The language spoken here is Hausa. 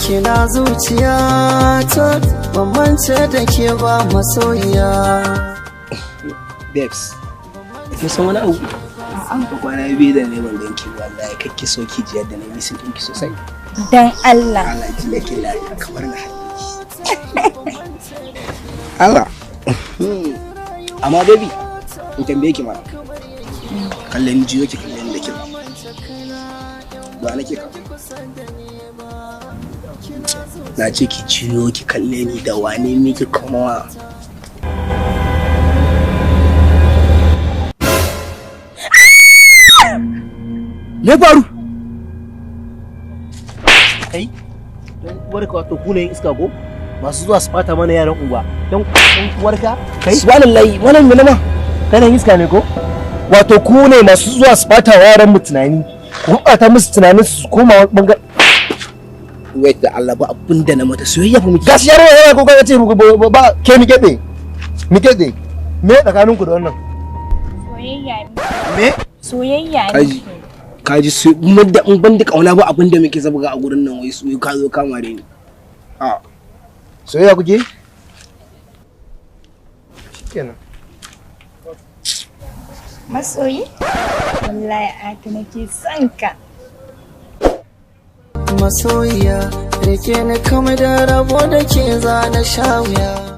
Kina zuciya ta, ban mance da ke ba, masoyiya. Babes, kin san wani abu? Ba kwana 2 da ne ban ganki, wallahi kake so ki ji yadda na missing ɗinki sosai. Dan Allah. Allah ji nake lafiya kamar na haɗe ki. Allah. Amma baby, in tambaye ki mana. Kallon jiyo, ki kallon da kyau. Ba nake ka. Na ce ki jiyo ki kalle ni, da wane miki kamawa? Me faru? Kai, don uwarka, wato ku ne iska ko masu zuwa su bata mana yaran unguwa? Don uwarka kai. Subhanallahi, wannan me nama? Kana iska ne ko? Wato ku ne masu zuwa su bata wa yaran mu tunani, ku bata musu tunanin su koma bangare. Wait, da Allah, ba abin da na mata, soyayya fa muke. Gashi yaro yana ko ka ce ba ke mi kebe mi kebe me tsakanin ku da wannan? Soyayya ne. Me? Soyayya ne. Kaji. Kaji su da in ban da kauna ba abin da muke zabga a gurin nan, wai su ka zo kama ni. A soyayya kuke? Shikenan. Masoyi? Wallahi aka nake son ka. Masoyiya, rike ni, kamar da rabo da ke zana sha wuya.